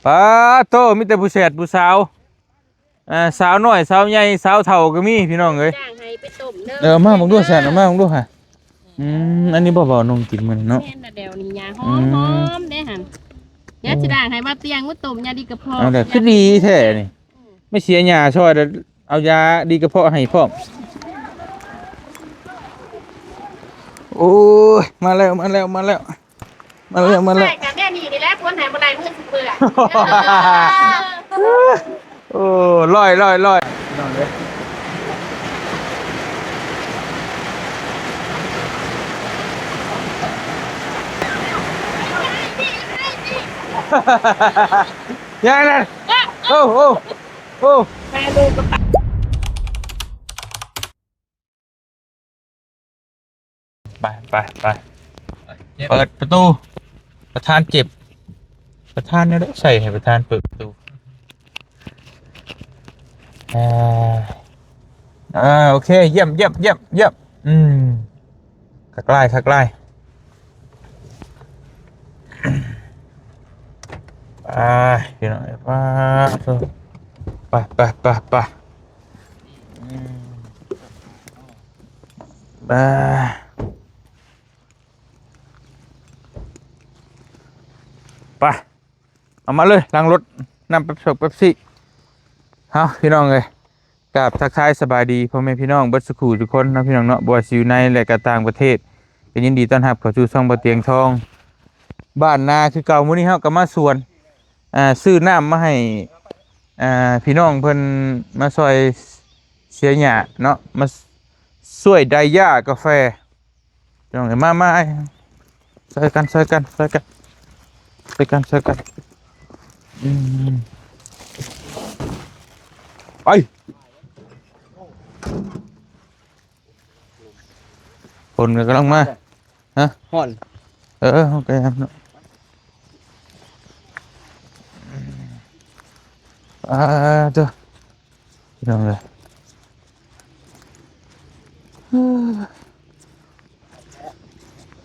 ປາໂต ມີແຕ່ຜູ້ແຊດຜູ້ສາວ ອ່າ ສາວນ້ອຍສາວໃຫຍ່ສາວເຖົ້າກໍມີພີ່ນ້ອງເອີຍ. ຈ້າງໃຫ້ໄປຕົ້ມເດີ. ເອີ ມາເບິ່ງດູຊັ້ນ ເອົາມາເບິ່ງດູຫາ. ອືມ ອັນນີ້ບໍ່ເວົ້ານົງກິນມື້ນີ້ເນາະ. ແມ່ນລະ ດຽວນີ້ຫຍ້າຫອມ ອືມ ຫອມເດ້ຫັ້ນ. ດຽວຊິລ້າງໃຫ້ບ່າວຕຽງມາຕົ້ມຢາດີກະເພາະ. ເອົາແຫຼະ ຄືດີແທ້ນີ້. ອືມ ໄມ່ເສຍຫຍ້າຊ່ອຍ ເອົາຢາດີກະເພາະໃຫ້ພ້ອມ. ໂອ້ຍ ມາແລ້ວ ມາແລ້ວ ມາແລ້ວ. ມາແລ້ວ ມາແລ້ວ. ໃຊ້ກັນແນວນີ້ນີ້ແຫຼະ ຄົນໃຫ້ບໍ່ໄດ້ມືຊິເປື້ອນ. ໂອ້ ລອຍ ລອຍ ລອຍ ພີ່ນ້ອງເອີຍ. ຍັງນັ້ນ. ໂອ້ ໂອ້ ໂອ້ ແມ່ລູກກໍ ໄປ ໄປ ໄປ ເປີດປະຕູ. ປະທານເຈັບ ປະທານແນວໃດໃສ່ໃຫ້ປະທານເປີດປະຕູ? ອ່າ ອ່າ ໂອເຄ ຢ້ຽມ ຢ້ຽມ ຢ້ຽມ ຢ້ຽມ. ອືມ ຄັກຫຼາຍ ຄັກຫຼາຍ. ໄປ ພີ່ນ້ອງ ໄປ ໄປ ໄປ ໄປ. ອືມ ໄປ ໄປ ເອົາມາເລີຍ ຫຼັງລົດ ນ້ຳເປັບຊົກເປັບຊີ. ເຮົາ ພີ່ນ້ອງເອີຍ ກາບທັກທາຍສະບາຍດີພໍ່ແມ່ພີ່ນ້ອງເບິດສູ່ຄູ່ທຸກຄົນເນາະ ພີ່ນ້ອງເນາະ, ບໍ່ວ່າຊິຢູ່ໃນ ແລະ ກໍຕ່າງປະເທດ ກໍຍິນດີຕ້ອນຮັບເຂົ້າສູ່ຊ່ອງບ່າວຕຽງທອງ ບ້ານນາຄືເກົ່າ. ມື້ນີ້ເຮົາກໍມາສວນ ອ່າ ຊື້ນ້ຳມາໃຫ້ ອ່າ ພີ່ນ້ອງເພິ່ນມາຊ່ອຍເສຍຫຍ້າເນາະ ມາຊ່ວຍໄດຢາກາແຟ. ພີ່ນ້ອງເອີຍ ມາ ມາ ຊ່ອຍກັນ ຊ່ອຍກັນ ຊ່ອຍກັນ ຊ່ອຍກັນ ຊ່ອຍກັນ. ອືມ ໄປ ຝົນກໍກຳລັງມາ. ຮະ ຮ້ອນ. ເອີ ເຮົາກໍຍາມເນາະ. ອ່າ ເດີ ພີ່ນ້ອງເອີຍ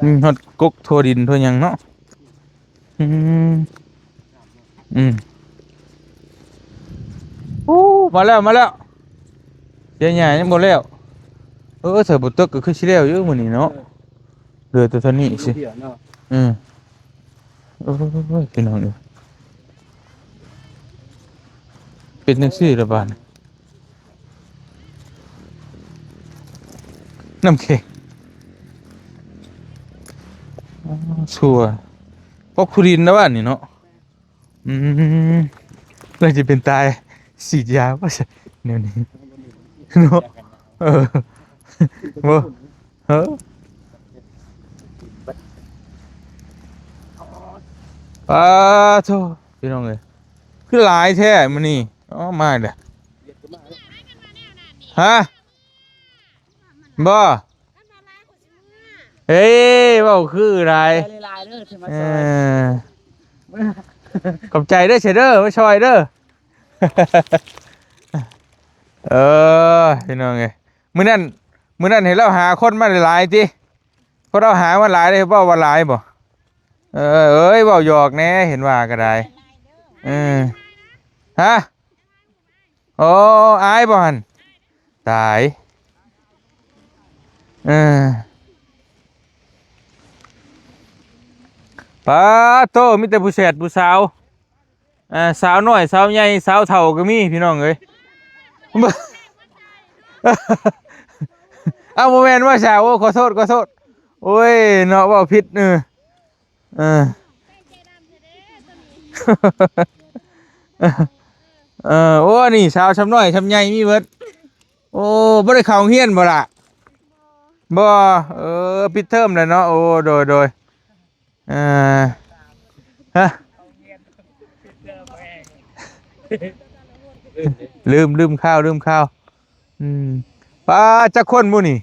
ອືມ ຮອດກົກທົ່ວດິນທົ່ວຫຍັງເນາະ. ອືມ ອືມ ໂອ້ ມາແລ້ວ ມາແລ້ວ. ເສຍຫຍ້າຍັງບໍ່ແລ້ວ. ເອີ ໃສ່ບໍ່ຕົກກໍຄືຊິແລ້ວຢູ່ມື້ນີ້ເນາະ. ເຫຼືອແຕ່ເທົ່ານີ້ຊິ ເອີ ໂອ້ຍ ພີ່ນ້ອງເອີຍ ເປັນຈັ່ງຊີ້ລະບາດນີ້. ນ້ຳແຂງ ອໍ ຊົ່ວ ພວກຜູ້ດິນນະບ້ານນີ້ເນາະ. ອືມ ແລ້ວຊິເປັນຕາຍສີດຢາບໍ່ຊັ້ນ ແນວນີ້ເນາະ. ເອີ ບໍ່ ເອີ ປາໂທ ພີ່ນ້ອງເອີຍ ຄືຫຼາຍແທ້ມື້ນີ້. ອໍ ມາແລ້ວ ຮະ ບໍ່ ເອີ ເວົ້າຄືຫຼາຍ ຫຼາຍໆເດີ ເອີ ຂອບໃຈເດີ ເຊເດີ ມາຊ່ອຍເດີ. ເອີ ພີ່ນ້ອງເອີຍ ມື້ນັ້ນ ມື້ນັ້ນເຫັນລາວຫາຄົນມາຫຼາຍໆຕິ ເພາະລາວຫາມາຫຼາຍເດ້ ເວົ້າວ່າຫຼາຍບໍ່? ເອີ ເອີຍ ເວົ້າຫຍອກແດ່ ເຫັນວ່າກໍໄດ້. ເອີ ຮະ ໂອ້ ອາຍບໍ່ຫັ້ນ? ຕາຍ ເອີ ປາໂຕ ມີແຕ່ຜູ້ແຊດຜູ້ສາວ ອ່າ ສາວນ້ອຍສາວໃຫຍ່ສາວເຖົ້າກໍມີພີ່ນ້ອງເອີຍ. ເອົ້າ ບໍ່ແມ່ນວ່າສາວ ໂອ້ ຂໍໂທດ ຂໍໂທດ ໂອ້ຍເນາະ ເວົ້າຜິດ ເອີ ເອີ ເອີ ໂອ້ ອັນນີ້ສາວຊຳນ້ອຍຊຳໃຫຍ່ມີເບິດ. ໂອ້ ບໍ່ໄດ້ເຂົ້າໂຮງຮຽນບໍ່ລະ? ບໍ່ ເອີ ປິດເທີມແລ້ວເນາະ. ໂອ້ ໂດຍ ໂດຍ ເອີ ຮະ ລືມ ລືມຂ່າວ ລືມຂ່າວ. ອືມ ປາ ຈັກຄົນໝູ່ນີ້?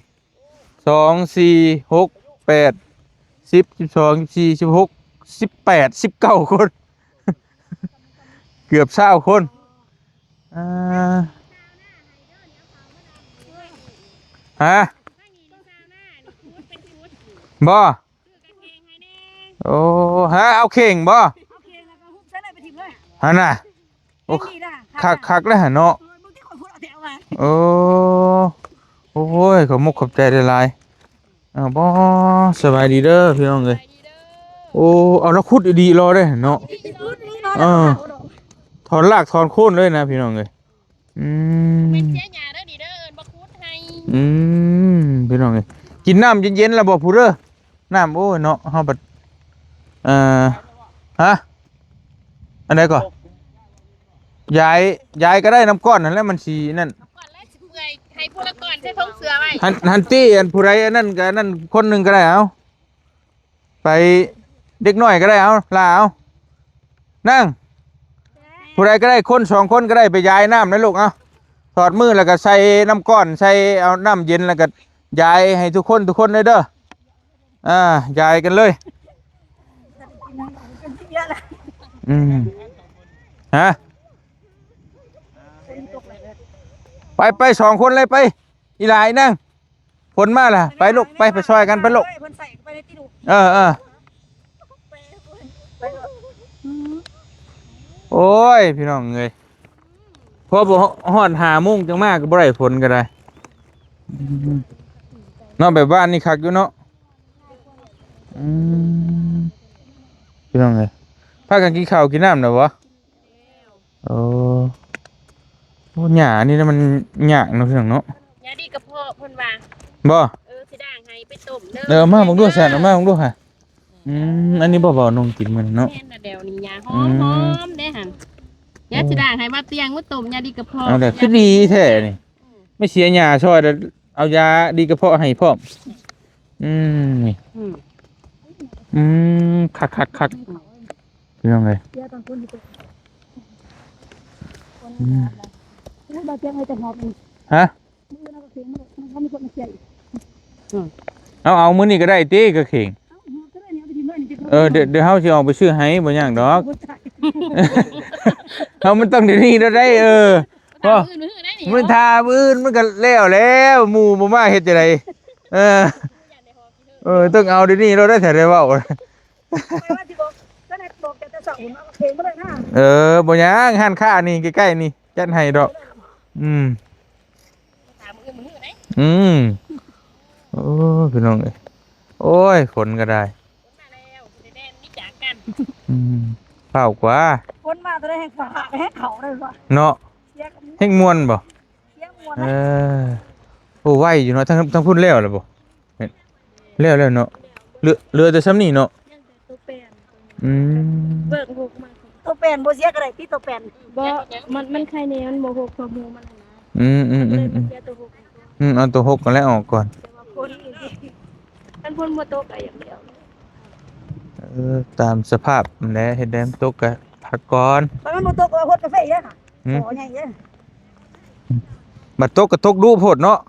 ສອງ ສີ່ ຫົກ ແປດ ສິບ ສິບສອງ ສິບສີ່ ສິບຫົກ ສິບແປດ ສິບເກົ້າຄົນ ເກືອບຊາວຄົນ. ອ່າ ຮະ ບໍ່ ໂອ້ ຮະ ເອົາເຂ່ງບໍ່? ເອົາເຂ່ງແລ້ວກໍຮຸບໃສ່ເລີຍ ໄປຖິ້ມເລີ ຫັ້ນນະ ໂອ້ ນີ້ນະ ຄັກ ຄັກແລ້ວຫັ້ນເນາະ ເອີ ເບິ່ງທີ່ຂ້ອຍພຸດເອົາແຖວວ່າ ໂອ້ ໂອ້ຍ ຂອບມຸກຂອບໃຈຫຼາຍໆ ເອົາ ບໍ່ ສະບາຍດີເດີພີ່ນ້ອງເອີຍ ໂອ້ ເອົາ ລາວຂຸດອີ່ຫຼີລໍເດ້ເນາະ ເອີ ຖອນລາກຖອນໂຄນເລີຍນະພີ່ນ້ອງເອີຍ ອືມ ເປັນເສຍຫຍ້າເດີນີ້ເດີ ເອີ້ນມາຂຸດໃຫ້ ອືມ ພີ່ນ້ອງເອີຍ ກິນນ້ຳເຢັນໆແລ້ວບໍ່ຜູ້ເດີ ນ້ຳ ໂອ້ຍເນາະ ເຮົາບັດ ເອີ ຮະ ອັນໃດກໍ ຢາຍ ຢາຍກໍໄດ້ ນ້ຳກ້ອນຫັ້ນແຫຼະ ມັນຊິນັ້ນ ນ້ຳກ້ອນແລ້ວຊິເປື່ອຍ ໃຫ້ຜູ້ລະກ້ອນໃສ່ຖົງເສື້ອໄວ້ ຫັ້ນ ຫັ້ນຕິ ອັນຜູ້ໃດອັນນັ້ນກໍອັນນັ້ນຄົນໜຶ່ງກໍໄດ້ ເອົາ ໄປ ເດັກນ້ອຍກໍໄດ້ ເອົາ ຫຼ້າ ເອົາ ນາງ ຜູ້ໃດກໍໄດ້ ຄົນສອງຄົນກໍໄດ້ ໄປຢາຍນ້ຳນະລູກ ເອົາ ຖອດມືແລ້ວກໍໃສ່ນ້ຳກ້ອນ ໃສ່ເອົານ້ຳເຢັນ ແລ້ວກໍຢາຍໃຫ້ທຸກຄົນ ທຸກຄົນເລີຍເດີ ອ່າ ຢາຍກັນເລີຍ ອືມ ຮະ ໄປ ໄປສອງຄົນເລີຍ ໄປ ອີຫຼ້າ ອີນາງ ຝົນມາລະ ໄປລູກ ໄປ ໄປຊ່ອຍກັນ ໄປລູກ ເພິ່ນໃສ່ໄປໃນຕິລູກ ເອີ ເອີ ໂອ້ຍ ພີ່ນ້ອງເອີຍ ພໍບໍ່ຮອດຫ້າໂມງຈັ່ງມາກໍບໍ່ໄດ້ ຝົນກໍໄດ້ ເນາະ ແບບວ່ານີ້ຄັກຢູ່ເນາະ ອືມ ພີ່ນ້ອງເອີຍ ພາກັນກິນເຂົ້າກິນນ້ຳແລ້ວບໍ່? ໂອ້ ໂອ້ ຫຍ້າອັນນີ້ນະມັນຍາກເນາະ ພີ່ນ້ອງເນາະ ຢາດີກະເພາະເພິ່ນວ່າ ບໍ່ ເອີ ຊິດ່າງໃຫ້ໄປຕົ້ມເດີ ເອີ ເອົາມາເບິ່ງດູຊັ້ນ ເອົາມາເບິ່ງດູຫາ ອືມ ອັນນີ້ບໍ່ ບໍ່ນອງກິນມື້ນີ້ເນາະ ແມ່ນລະ ດຽວນີ້ຫຍ້າຫອມ ອືມ ຫອມເດ້ຫັ້ນ ຢາຊິດ່າງໃຫ້ວ່າຕຽງມາຕົ້ມຢາດີກະເພາະ ເອົາແຫຼະ ຄືດີແທ້ນີ້ ອືມ ໄມ່ເສຍຫຍ້າຊ່ອຍ ເອົາຢາດີກະເພາະໃຫ້ພ້ອມ ອືມ ນີ້ ອືມ ອືມ ຄັກໆໆ ພີ່ນ້ອງເອີຍ ອືມ ໂອ້ຍ ບ່າວແຈງເອີຍ ແຕ່ຫອບນີ້ ຮະ ມື້ອື່ນເອົາກະເຂງມາໂລດ ມັນມີຄົນມາເຄຍອີກ ອືມ ເອົາ ເອົາມື້ນີ້ກໍໄດ້ຕິກະເຂງ ເອົາຫອບເທົ່າໃດນີ້ ເອົາໄປຖິ້ມເລີຍນີ້ ເອີ ດຽວ ດຽວເຮົາຊິອອກໄປຊື້ໃຫ້ ບໍ່ຫຍັງດອກ ເຮົາມັນຕ້ອງດຽວນີ້ໂລດໄດ໋ ເອີ ບໍ່ ມື້ອື່ນ ມື້ອື່ນໄດ໋ນີ້ ມື້ຖ້າມື້ອື່ນມັນກໍແລ້ວແລ້ວ ໝູ່ບໍ່ມາເຮັດຈັ່ງໃດ ເອີ ເອີ ຕ້ອງເອົາດຽວນີ້ໂລດໄດ໋ ຖ້າໄດ້ເວົ້າ ຂ້ອຍວ່າຊິບອກ ຕອນນັ້ນບອກແຕ່ເຊົ້າພຸ້ນ ເອົາເອງມາເລີຍນະ ເອີ ບໍ່ຫຍັງ ຮ້ານຄ້ານີ້ໃກ້ໆນີ້ ຈັດໃຫ້ດອກ ອືມ ຕາມມື້ມື້ໄດ໋ ອືມ ໂອ້ ພີ່ນ້ອງເອີຍ ໂອ້ຍ ຝົນກໍໄດ້ ຝົນມາແລ້ວ ຊິໄດ້ແລ່ນໜີຈາກກັນ ອືມ ຟ້າວກວ່າ ຝົນມາຕົວໃດແຮ່ງຟ້າ ແຮ່ງເຂົ້າເລີຍວ່າ ເນາະ ເສຍງ ແຮ່ງມ່ວນບໍ່? ສຽງມ່ວນ ເອີ ໂອ້ ໄວຢູ່ເນາະ ທາງ ທາງພຸ້ນແລ້ວແລ້ວບໍ່? ແມ່ນ ແລ້ວແລ້ວເນາະ ເຫຼືອ ເຫຼືອແຕ່ຊ່ຳນີ້ເນາະ ຍັງແຕ່ໂຕແປນ ອືມ ເບິ່ງຫົກມາ ໂຕແປນບໍ່ເສຍກໍໄດ້ຕິ ໂຕແປນ ບໍ່ ມັນ ມັນໄຄແນ່ ມັນບໍ່ຫົກເທົ່າໝູ່ມັນຫັ້ນນະ ອືມໆໆ ເລີຍມາເສຍໂຕຫົກ ອືມ ເອົາໂຕຫົກກໍແລ້ວອອກກ່ອນ ແຕ່ວ່າຝົນ ຄັນຝົນບໍ່ຕົກກໍຢ່າງດຽວ ເອີ ຕາມສະພາບຫັ້ນແຫຼະ ເຮັດໃດມັນຕົກກໍພັກກ່ອນ ຄັນມັນບໍ່ຕົກກໍຫົດກາເຟອີກເດີ ຫືມ ບໍ່ໃຫຍ່ເດີ ບັດຕົກກໍຕົກດຸໂພດເນາະ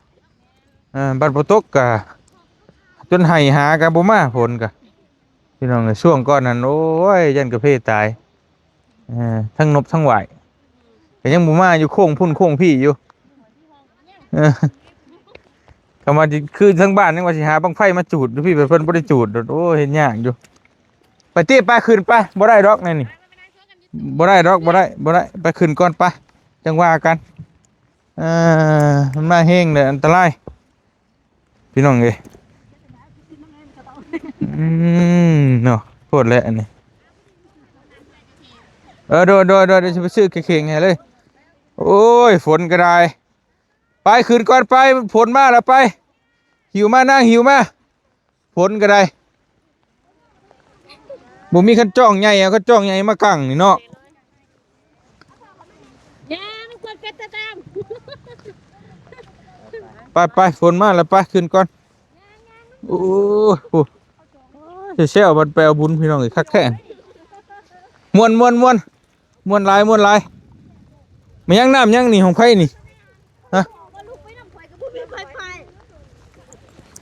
ເອີ ບັດບໍ່ຕົກກະຈົນໄຫຫາກະບໍ່ມາ ຝົນກະ ພີ່ນ້ອງເອີຍ ຊ່ວງກ່ອນນັ້ນ ໂອ້ຍ ຢ້ານກາເຟຕາຍ ເອີ ທັງນົບທັງຫວາຍ ກະຍັງບໍ່ມາຢູ່ ໂຄ້ງພຸ້ນໂຄ້ງພີ້ຢູ່ ເອີ ກະວ່າຊິຄືທາງບ້ານ ຍັງວ່າຊິຫາບັ້ງໄຟມາຈູດຢູ່ພີ້ ເພິ່ນບໍ່ໄດ້ຈູດ ໂອ້ຍ ເຮັດຍາກຢູ່ ໄປຕິ ໄປ ຂຶ້ນໄປ ບໍ່ໄດ້ດອກແນວນີ້ ບໍ່ໄດ້ດອກ ບໍ່ໄດ້ ບໍ່ໄດ້ ໄປ ຂຶ້ນກ່ອນ ໄປ ຈັ່ງວ່າກັນ ເອີ ມັນມາແຮງແລ້ວ ອັນຕະລາຍ ພີ່ນ້ອງເອີຍ ອືມ ເນາະ ໂພດແຫຼະອັນນີ້ ເອີ ໂດຍ ໂດຍ ໂດຍ ດຽວຊິໄປຊື້ກະເຂງໃຫ້ເລີຍ ໂອ້ຍ ຝົນກໍໄດ້ ໄປ ຂຶ້ນກ່ອນ ໄປ ຝົນມາແລ້ວ ໄປ ຫິ້ວມາ ນາງ ຫິ້ວມາ ຝົນກໍໄດ້ ບໍ່ມີຄັນຈ້ອງໃຫຍ່ ເອົາຄັນຈ້ອງໃຫຍ່ມາກັ້ງນີ້ເນາະ ໄປໆ ຝົນມາແລ້ວ ໄປ ຂຶ້ນກ່ອນ ໂອ້ຍ ໂອ້ຍ ແຊວໆ ບັດໄປເອົາບຸນ ພີ່ນ້ອງເອີຍ ຄັກແທ້ ມ່ວນໆ ມ່ວນຫຼາຍ ມ່ວນຫຼາຍ ແມ່ນຫຍັງ ນ້ຳຫຍັງນີ້ ຂອງໃຜນີ້ ຮະ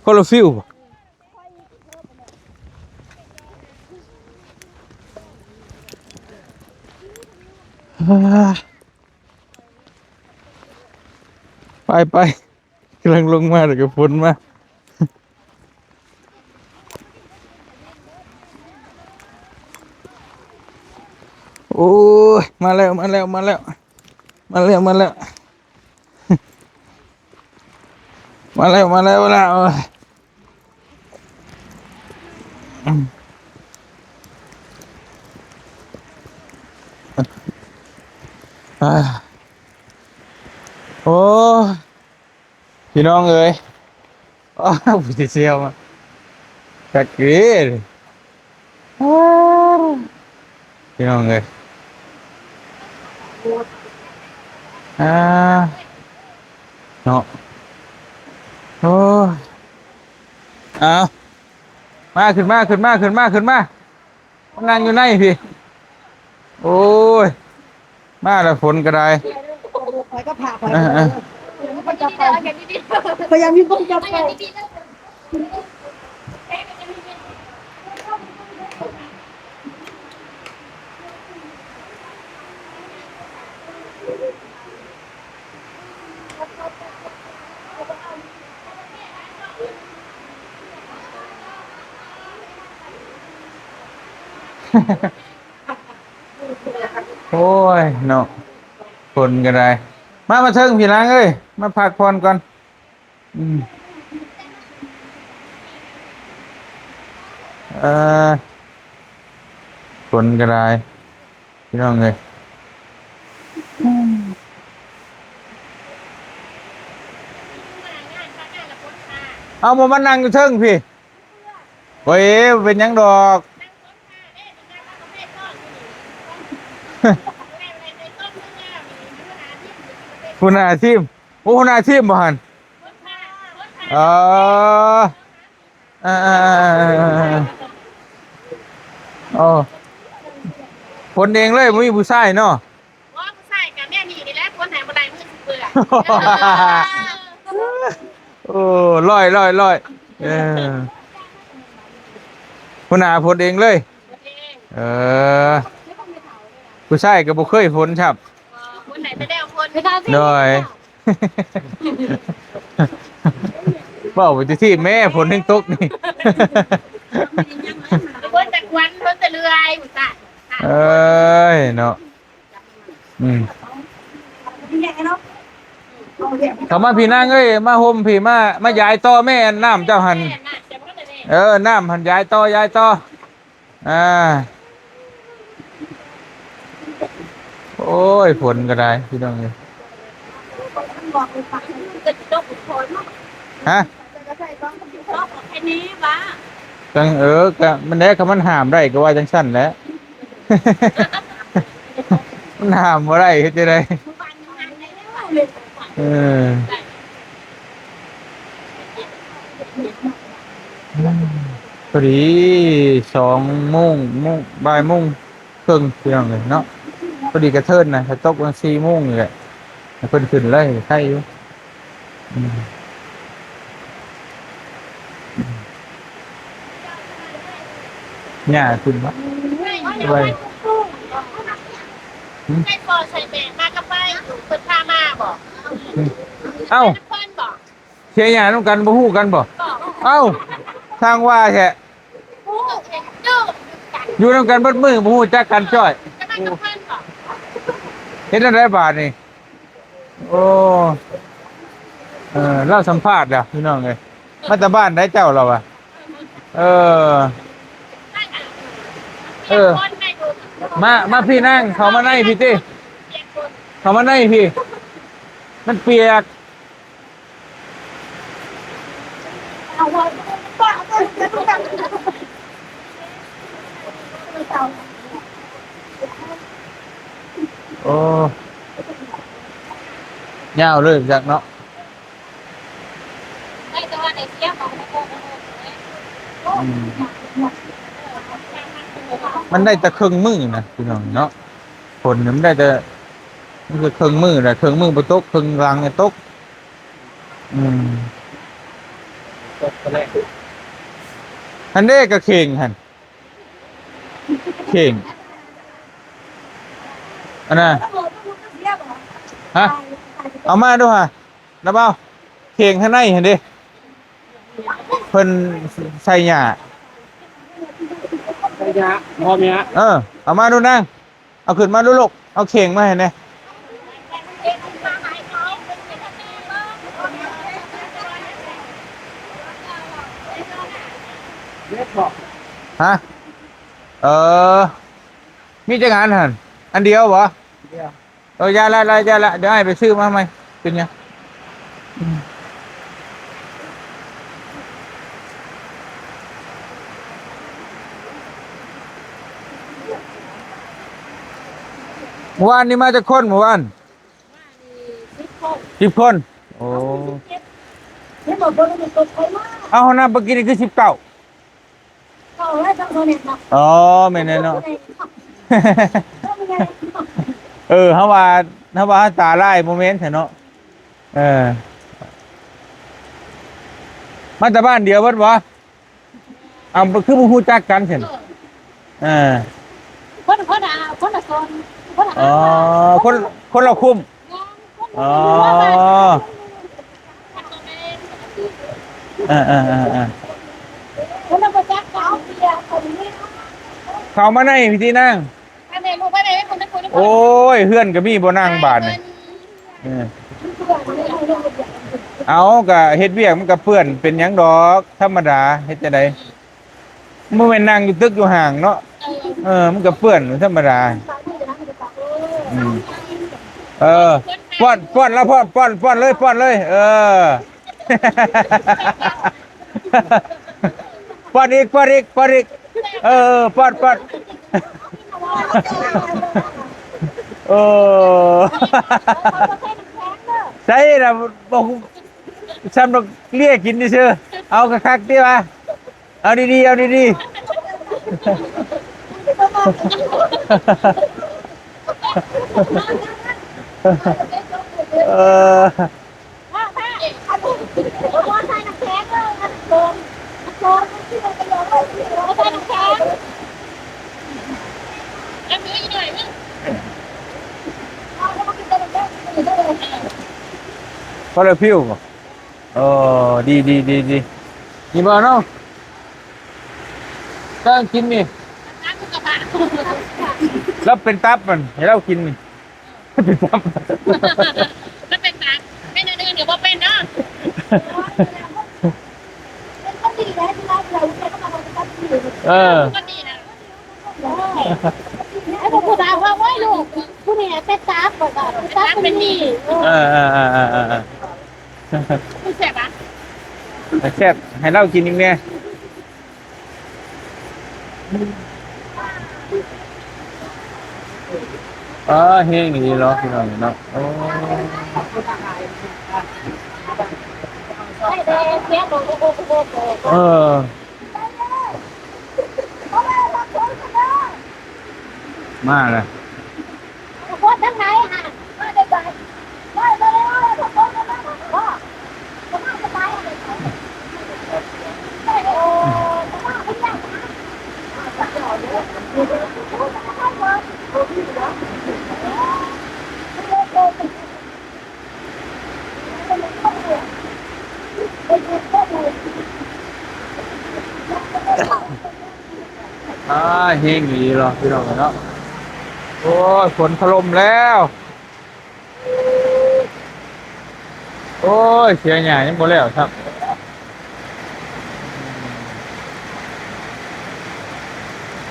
ຄົນລະຟິວ ໄປໆ ກຳລັງລົງມາ ແລ້ວກໍຝົນມາ ໂອ້ ອ້ຍ ມາແລ້ວ ມາແລ້ວ ມາແລ້ວ ມາແລ້ວ ມາແລ້ວ ມາແລ້ວ ມາແລ້ວ ມາແລ້ວ ໂອ້ຍ ອາ ໂອ້ ພີ່ນ້ອງເອີຍ ໂອ້ ຜູ້ຊິສ່ຽວມາ ຄັກເດ້ ໂອ້ ພີ່ນ້ອງເອີຍ ອາ ເນາະ ໂອ້ຍ ເອົາ ມາ ຂຶ້ນມາ ຂຶ້ນມາ ຂຶ້ນມາ ຂຶ້ນມາ ມານັ່ງຢູ່ໃນພີ້ ໂອ້ຍ ມາແລ້ວ ຝົນກໍໄດ້ ຂ້ອຍກໍພາຂ້ອຍ ເອີ ເອີ ຂ້ອຍຢາກມີຄົນຈັບໄປ ໂອ້ຍເນາະ ຝົນກໍໄດ້ ມາ ມາເທິງພີ້ນາງເອີຍ ມາພັກຜ່ອນກ່ອນ ອືມ ເອີ ຝົນກໍໄດ້ ພີ່ນ້ອງເອີຍ ເອົາ ບໍ່ມານັ່ງຢູ່ເທິງພີ້ ໂອ້ຍ ບໍ່ເປັນຫຍັງດອກ ຫົວໜ້າທີມ ໂອ້ ຫົວໜ້າທີມບໍ່ຫັ້ນ ອໍ ເອີ ເອີ ເອີ ເອີ ເອີ ເອີ ໂອ້ ຝົນເອງເລີຍ ບໍ່ມີຜູ້ຊາຍເນາະ ບໍ່ ຜູ້ຊາຍກໍແນວນີ້ນີ້ແຫຼະ ຝົນໃຫ້ບໍ່ໄດ້ ມືຊິເປື້ອນ ໂອ້ ລອຍ ລອຍ ລອຍ ເອີ ຫົວໜ້າຝົນເອງເລີຍ ຝົນເອງ ເອີ ຜູ້ຊາຍກໍບໍ່ເຄີຍຝົນຊ້ຳ ບໍ່ ຝົນໃຫ້ແຕ່ແນວຝົນ ໂດຍ ເວົ້າໄປຕິແມ່ ຝົນຍັງຕົກນີ້ ຄົນແຕ່ຄວັນ ຄົນແຕ່ເລື່ອຍ ອຸດຕະ ເອີຍເນາະ ອືມ ເຂົ້າມາພີ້ນາງເອີຍ ມາຮົ່ມພີ້ ມາ ມາຢາຍຕໍ່ແມ່ ອັນນ້ຳເຈົ້າຫັ້ນ ແມ່ນ ນ້ຳຈະໝົດແລ້ວເດ້ ເອີ ນ້ຳຫັ້ນ ຢາຍຕໍ່ ຢາຍຕໍ່ ອ່າ ໂອ້ຍ ຝົນກໍໄດ້ ພີ່ນ້ອງເອີຍ ຮະ ຕ້ອງ ເອີ ກໍມັນແຫຼະ ຄັນມັນຫ້າມໄດ້ກໍວ່າຈັ່ງຊັ້ນແຫຼະ ມັນຫ້າມບໍ່ໄດ້ ເຮັດຈັ່ງໃດ ເອີ ພໍດີສອງໂມງ ໂມງ ບ່າຍໂມງເຄິ່ງ ພີ່ນ້ອງເອີຍເນາະ ພໍດີກະເທີນນະ ຖ້າຕົກວັນສີ່ໂມງນີ້ແຫຼະ ໃຫ້ເພິ່ນຂຶ້ນເລີຍ ໄຄຢູ່ ອືມ ຫຍ້າຂຶ້ນບໍ່? ໄປ ໃສ່ພໍ່ໃສ່ແມ່ມາກັບໄປ ເພິ່ນພາມາບໍ່? ເອົ້າ ເພິ່ນບໍ່? ເສຍຫຍ້ານຳກັນບໍ່ຮູ້ກັນບໍ່? ເອົ້າ ຊ່າງວ່າແທ້ ຢູ່ນຳກັນເບິດມື້ບໍ່ຮູ້ຈັກກັນຈ້ອຍ ເຮັດແນວໃດບາດນີ້? ໂອ້ ເອີ ລາວສຳພາດແລ້ວ ພີ່ນ້ອງເອີຍ ມາແຕ່ບ້ານໃດເຈົ້າລາວວ່າ ເອີ ເອີ ມາ ມາພີ້ນາງ ເຂົ້າມາໃນພີ້ຕິ ເຂົ້າມາໃນພີ້ ມັນປຽກ. ໂອ້ ຍາວເລີຍຈັກເນາະ ອືມ ມັນໄດ້ແຕ່ເຄິ່ງມື້ນະ ພີ່ນ້ອງເນາະ ຝົນນີ້ມັນໄດ້ແຕ່ ມັນຄືເຄິ່ງມື້ແຫຼະ ເຄິ່ງມື້ບໍ່ຕົກ ເຄິ່ງຫຼັງນີ້ຕົກ. ອືມ ອັນເດ້ກະເຂ່ງຫັ້ນ ເຂ່ງ ອັນນ່າ ຮະ ເອົາມາດູຫາ ລະເບົາ ເຂ່ງທາງໃນຫັ້ນເດ້ ເພິ່ນໃສ່ຫຍ້າ ໃສ່ຫຍ້າ ພ້ອມຫຍ້າ ເອີ ເອົາມາດູນາງ ເອົາຂຶ້ນມາດູລູກ. ເອົາເຂ່ງມາໃຫ້ແດ່. ຮະ? ເອີ ມີຈັກອັນຫັ້ນ? ອັນດຽວບໍ? ດຽວ. ເອີ ຢ່າລະ ຢ່າລະ ດຽວອ້າຍໄປຊື້ມາໃໝ່. ເປັນຫຍັງ? ມື້ວານນີ້ມາຈັກຄົນ ມື້ວານ? ສິບຄົນ. ໂອ້ ເຫັນບໍ່? ເອົາ ຫ້ອງນ້ຳປາກິນນີ້ຄືສິບເກົ້າ. ອໍ ແມ່ນແຫຼະເນາະ. ເອີ ເຮົາວ່າ ເຮົາວ່າເຮົາຕາລາຍ ບໍ່ແມ່ນຊະເນາະ. ເອີ ມາແຕ່ບ້ານດຽວເບິດບໍ່? ເອົາ ຄືບໍ່ຮູ້ຈັກກັນຊັ້ນ? ເອີ ເອີ ຄົນ ຄົນລະ ຄົນລະໂຊນ ຄົນລະ ອໍ ຄົນ ຄົນລະຄຸ້ມ. ອໍ ເອີ ເອີ ເອີ ເອີ ເຂົ້າມາໃນພິທີນາງ. ໂອ້ຍ ເຮືອນກໍມີບໍ່ນັ່ງບາດນີ້. ເອີ ເອົາ ກໍເຮັດວຽກມັນກໍເປື້ອນ ເປັນຫຍັງດອກ ທຳມະດາ ເຮັດຈັ່ງໃດ? ບໍ່ແມ່ນນັ່ງຢູ່ຕຶກຢູ່ຫ້າງເນາະ. ເອີ ມັນກໍເປື້ອນທຳມະດາ. ອືມ ເອີ ປ້ອນ ປ້ອນລະ ປ້ອນ ປ້ອນ ປ້ອນເລີຍ ປ້ອນເລີຍ. ເອີ ປ້ອນອີກ ປ້ອນອີກ ປ້ອນອີກ. ເອີ ປ້ອນ ປ້ອນ. ໂອ້ ໃສ່ລະ ບໍ່ ສ່ຳດອກເລຍກິນຊື່ໆ. ເອົາຄັກໆຕິວ່າ. ເອົາດີໆ ເອົາດີໆ. ເອີ ພໍແລ້ວພິວ. ໂອ້ ດີໆໆໆ ນີ້ບໍ່ເນາະ ຕ້ອງກິນນີ້. ລາວເປັນຕັບມັນ ໃຫ້ລາວກິນນີ້. ເປັນຕັບ ມັນເປັນຕັບ ເປັນອັນອື່ນກໍບໍ່ເປັນເນາະ. ເອີ ຄົນດີນະ. ເອີ ຜູ້ສາວວ່າ ໂອ້ຍ ລູກຜູ້ນີ້ເປັນຕັບ ເປັນຕັບເປັນນີ້. ເອີ ເອີ ເອີ ເອີ ເອີ ເອີ ມັນແຊບຫວາ? ແຊບ ໃຫ້ລາວກິນອີກແດ່. ເອີ ແຮງອີ່ຫຼີເນາະ ພີ່ນ້ອງເນາະ. ໂອ້ ເອີ ມາແລ້ວ. ອາ ແຮງອີ່ຫຼີເນາະ ພີ່ນ້ອງເນາະ. ໂອ້ຍ ຝົນຖະຫຼົ່ມແລ້ວ. ໂອ້ຍ ເສຍຫຍ້າຍັງບໍ່ແລ້ວຊ້ຳ.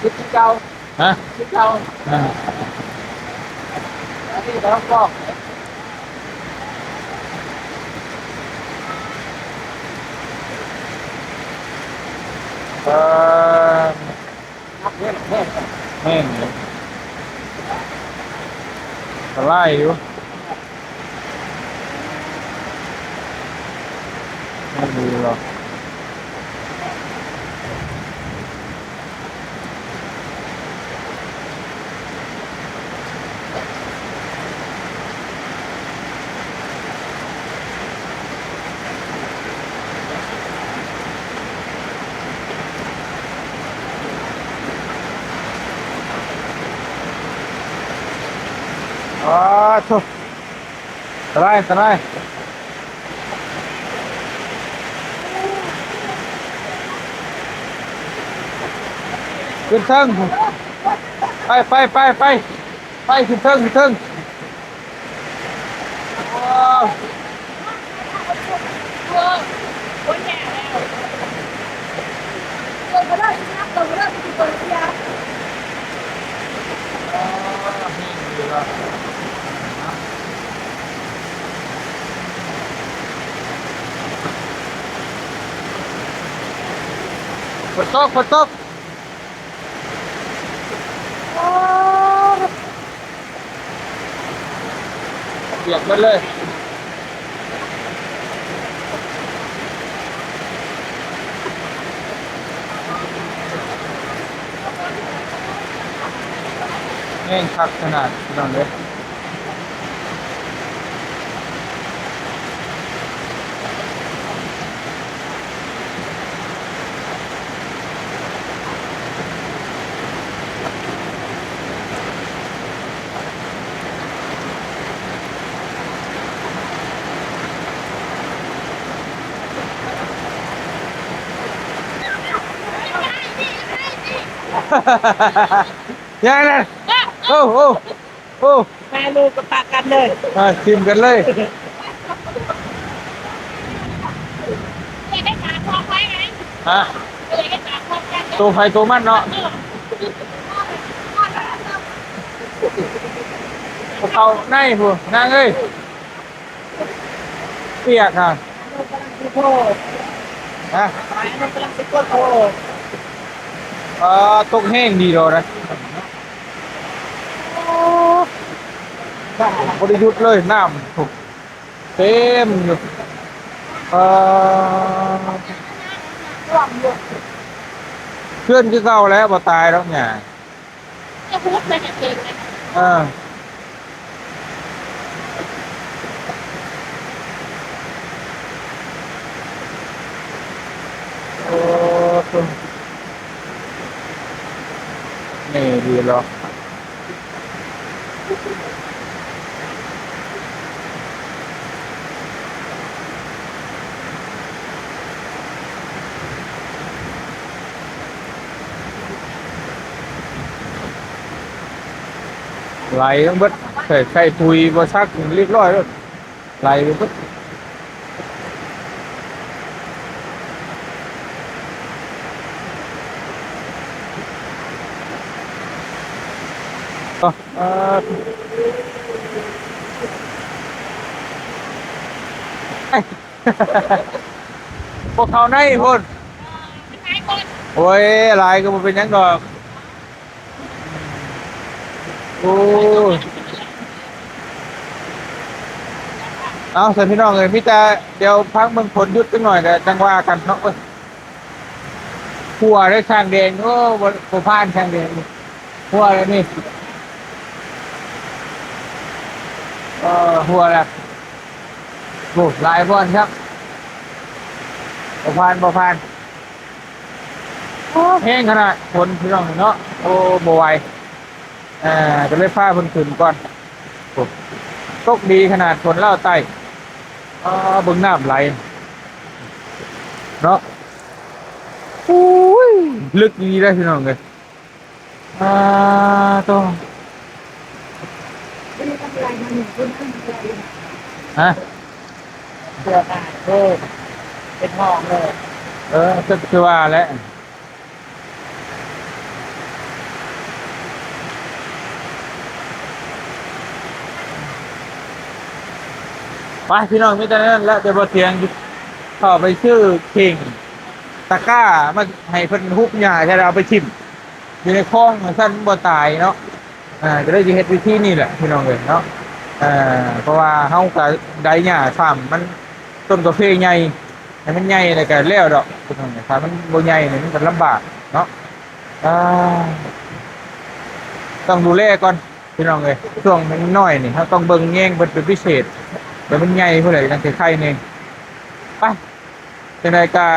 ຄືເກົ່າ ຮະ? ຄືເກົ່າ ອາ ອັນນີ້ກໍຕ້ອງບອກ ເອີ ແມ່ນ ແມ່ນ ແມ່ນ ອັນຕະລາຍຢູ່. ອາ ໂທ້ ອັນຕະລາຍ ອັນຕະລາຍ. ຂຶ້ນເທິງ ໄປ ໄປ ໄປ ໄປ. ໄປຂຶ້ນເທິງ ຂຶ້ນເທິງ. ວ້າວ ຝົນຕົກ ຝົນຕົກ. ປຽກເບິດເລີຍ. ແຮງຄັກຂະໜາດ ພີ່ນ້ອງເອີຍ. ຍັງນະ ໂອ້ ໂອ້ ໂອ້ ແມ່ລູກກໍປະກັນເລີຍ ອ່າ ຖິ້ມກັນເລີຍ. ຮະ ໂຕໃຜໂຕມັນເນາະ. ເຂົ້າໃນພຸ້ນນາງເອີຍ. ປຽກຫະ ກຳລັງຊິໂທ ຮະ ກຳລັງຊິກົດໂທ. ອ່າ ຕົກແຮງດີດອກນະ ບໍ່ໄດ້ຢຸດເລີຍ ນ້ຳເຕັມຢູ່. ອ່າ ເຮືອນຄືເກົ່າແລ້ວ ບໍ່ຕາຍດອກຫຍ້າ. ຈະຮຸດໄປກາງເກງນະ ເອີ ໂອ້ ນີ້ດີເນາະ. ໄຫຼລົງເບິດ ໃສ່ ໃສ່ປຸຍບໍ່ຊັກ ລຽບຮ້ອຍໂລດ ໄຫຼໄປເບິດ. ເອີ ພວກເຂົາໃນພຸ້ນ ໂອ້ຍ ຫຼາຍກໍບໍ່ເປັນຫຍັງດອກ. ໂອ້ ເອົາ ຊັ້ນພີ່ນ້ອງເອີຍ ມີແຕ່ດຽວພັກເບິ່ງຝົນຢຸດຈັກໜ້ອຍ ແລ້ວຈັ່ງວ່າກັນເນາະ. ໂອ້ຍ ຮົ່ວເດ້ ຊ່າງແດງ ໂອ້ ບໍ່ ບໍ່ຜ່ານຊ່າງແດງ ຮົ່ວແລ້ວນີ້ ເອີ ຮົ່ວແລ້ວ. ໂອ້ ຫຼາຍບ່ອນຄັບ ບໍ່ຜ່ານ ບໍ່ຜ່ານ. ໂອ້ ແຮງຂະໜາດຝົນພີ່ນ້ອງເນາະ ໂອ້ ບໍ່ໄຫວ ເອີ ກໍເລີຍພາເພິ່ນຂຶ້ນກ່ອນ. ໂອ້ ຕົກດີຂະໜາດຝົນລາວໃຕ້ ເອີ ເບິ່ງນ້ຳໄຫຼເນາະ. ໂອ້ຍ ເລິກອີ່ຫຼີເດ້ພີ່ນ້ອງເອີຍ. ອ່າ ໂຕ ຮະ ເສື້ອໜາວໂພດ ເປັນຫ້ອງເລີຍ. ເອີ ກໍຄືວ່າແຫຼະ ໄປພີ່ນ້ອງ ມີແຕ່ນັ້ນແຫຼະ ແຕ່ບໍ່ທຽງ ເຂົ້າໄປຊື້ເຂ່ງ ຕະກ້າ ມາໃຫ້ເພິ່ນຮຸບຫຍ້າ ແລ້ວເອົາໄປຖິ້ມ ຢູ່ໃນຄອງຊັ້ນມັນບໍ່ຕາຍເນາະ. ອ່າ ກໍເລີຍຊິເຮັດວິທີນີ້ແຫຼະພີ່ນ້ອງເອີຍເນາະ. ເພາະວ່າເຮົາກໍໄດຫຍ້າຊ້ຳ ມັນຕົ້ນກາເຟໃຫຍ່ ໃຫ້ມັນໃຫຍ່ແລ້ວກໍແລ້ວດອກພີ່ນ້ອງ. ຖ້າມັນບໍ່ໃຫຍ່ນີ້ມັນກໍລຳບາກເນາະ. ອ່າ ຕ້ອງດູແລກ່ອນພີ່ນ້ອງເອີຍ ຊ່ວງມັນນ້ອຍນີ້ ເຮົາຕ້ອງເບິ່ງແຍງເພິ່ນເປັນພິເສດ. ແຕ່ມັນໃຫຍ່ພຸ້ນແຫຼະ ຈັ່ງຊິໄຄແດ່. ໄປ ຈັ່ງໃດກໍ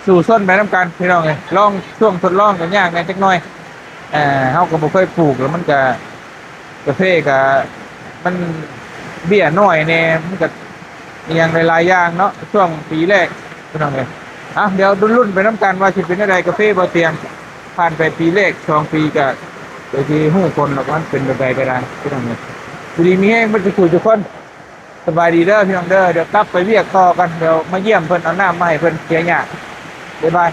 ສູ້ຊົນໄປນຳກັນພີ່ນ້ອງເອີຍ. ລອງ ຊ່ວງທົດລອງກໍຍາກແດ່ຈັກໜ້ອຍ ເຮົາກໍບໍ່ເຄີຍປູກ ແລ້ວມັນກໍ ກາເຟກໍມັນເບ້ຍນ້ອຍແດ່ ມັນກໍອີ່ຫຍັງຫຼາຍໆຢ່າງເນາະ ຊ່ວງປີແລກພີ່ນ້ອງເອີຍ. ເອົາ ດຽວລຸ້ນໄປນຳກັນວ່າຊິເປັນແນວໃດ ກາເຟບໍ່ຕຽງ ຜ່ານໄປປີແລກ ສອງປີກໍ ກໍຊິຮູ້ຜົນວ່າມັນເປັນແບບໃດກໍໄດ້ພີ່ນ້ອງເອີຍ. ຢູ່ດີມີແຮງເບິດທຸກຜູ້ທຸກຄົນ. ສະບາຍດີເດີພີ່ນ້ອງເດີ. ດຽວກັບໄປວຽກຕໍ່ກັນ, ດຽວມາຢ້ຽມເພິ່ນ ເອົານ້ຳມາໃຫ້ເພິ່ນເສຍຫຍ້າ. ບາຍບາຍ.